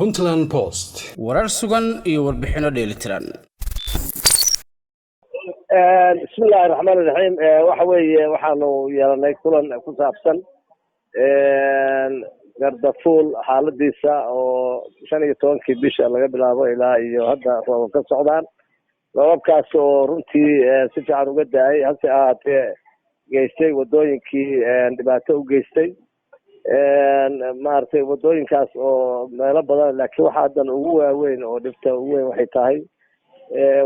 Puntland Post. Warar sugan iyo warbixinno dheelitiran. Bismillahi raxmaan iraxiim. Waxa weeye, waxaanu yeelanay kulan ku saabsan Gardafuul xaaladiisa oo 15-kii bisha laga bilaabo ilaa iyo hadda roobab ka socdaan, roobabkaas oo runtii si fiican uga da-ay, hase ahaatee geystay wadooyinkii dhibaato u geystay, maaragtay, wadooyinkaas oo meelo badan. Laakiin waxa haddan ugu waaweyn oo dhibta ugu weyn waxay tahay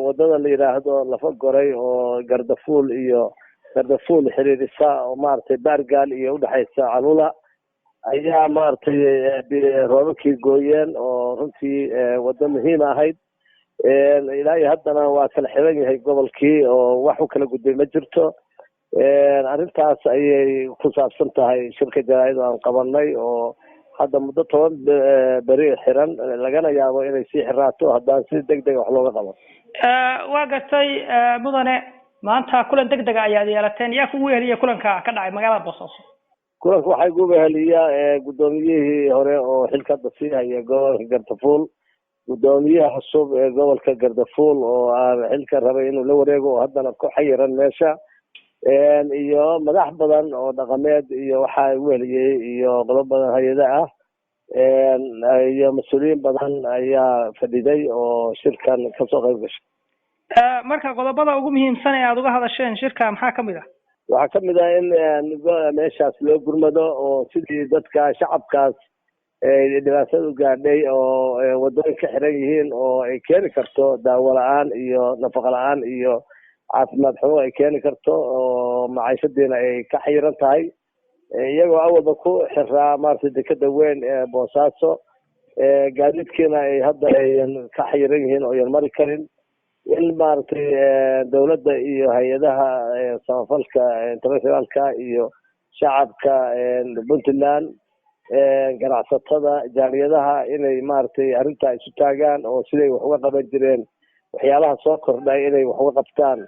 wadada la yidhaahdo Lafa Goray oo Gardafuul iyo Gardafuul xiriirisa, oo maaragtay Baargaal iyo udhexaysa Calula, ayaa maaragtay roobabkii gooyeen, oo runtii waddo muhiim ahayd. Ilaa iyo haddana waa kala xiran yahay gobolkii oo wax u kala gudbay ma jirto. Arrintaas ayay ku saabsan tahay shirka jaraa'id aan qabanay, oo hadda muddo 10 beri xiran, lagana yaabo inay sii xiraato haddaan si deg dega wax looga qaban. Waa gartay, mudane. Maanta kulan deg dega ayaad yeelateen. Yaa kugu weheliya kulanka ka dhacay magaalada Boosaaso? Kulanka waxaa igu weheliya guddoomiyihii hore oo xilka hadda sii haya gobolka Gardafuul, guddoomiyaha cusub ee gobolka Gardafuul oo aan xilka rabay inuu la wareego oo haddana ku xayiran meesha, iyo madax badan oo dhaqameed, iyo waxaa igu heliyey iyo qodob badan hay-ada ah iyo mas-uuliyiin badan ayaa fadhiday oo shirkan kasoo qayb gashay. Marka qodobada ugu muhiimsan ee aada uga hadasheen shirka maxaa kamid ah? Waxaa kamid ah in meeshaas loo gurmado oo sidii dadka shacabkaas dhibaatada u gaadhay oo wadooyin ka xiran yihiin oo ay keeni karto daawo la-aan iyo nafaqa la-aan iyo caafimaad xumo ay keeni karto, oo maciishadiina ay ka xayiran tahay, iyagoo awalba ku xiraa maaragtay dekeda weyn ee Boosaaso, gaadiidkiina ay hadda ayan ka xayiran yihiin oo ayan mari karin, in maaragtay dawladda iyo hay-adaha samafalka internationalka iyo shacabka Puntland, ganacsatada, jaaliyadaha, inay maaragtay arrintaa isu taagaan oo siday wax uga qaban jireen waxyaalaha soo kordhay inay wax uga qabtaan.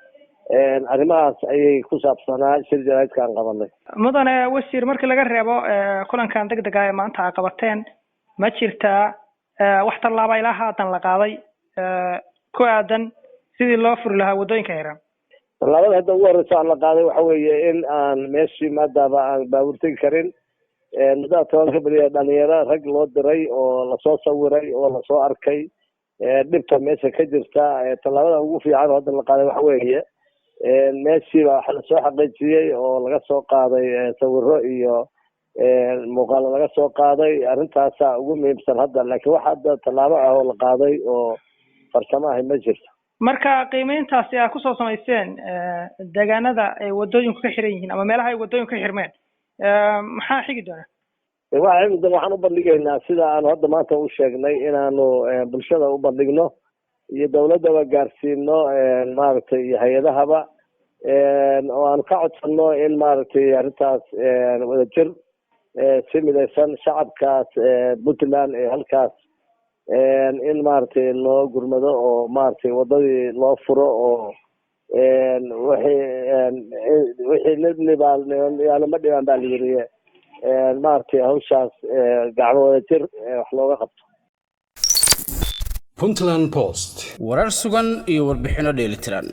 Arrimahaas ayay ku saabsanaa shir jaraa'idka aan qabanay. Mudane wasiir, markii laga reebo kulankan deg dega ee maanta a qabateen, ma jirtaa wax tallaaba ilaa haatan la qaaday ku aadan sidii loo furi lahaa waddooyinka xiran? Tallaabada hadda ugu horeysa aan la qaaday waxa weeye in aan meeshii maadaaba aan baabuur tegi karin muddada 10-ka beriya, dhalinyaro rag loo diray oo lasoo sawiray oo lasoo arkay dhibta meesha ka jirta. Tallaabada ugu fiican oo hadda la qaaday waxa weeye meeshiiba waxa lasoo xaqiijiyey oo laga soo qaaday sawiro iyo muuqaalo laga soo qaaday. Arrintaasa ugu muhiimsan hadda, laakiin wax hadda tallaabo ah oo la qaaday oo farsamo ahi ma jirto. Marka qiimeyntaasi aad kusoo samayseen deegaanada ay waddooyinku ka xiran yihiin ama meelaha ay waddooyinku ka xirmeen, maxaa xigi doona? Waxa xigi doona, waxaan u bandhigaynaa sida aanu hadda maanta u sheegnay, inaanu bulshada u bandhigno iyo dawladdaba gaarsiino, maaragtay, iyo hay-adahaba, oo aanu ka codsano in maaragtay arrintaas wadajir si midaysan shacabkaas Puntland ee halkaas in maaragtay loo gurmado oo maaragtay waddadii loo furo, oo wixii nibnibaal ma dhibaan baa la yiri, maaragtay hawshaas gacmo wadajir wax looga qabto. Puntland Post. Warar sugan iyo warbixinno dheelitiran.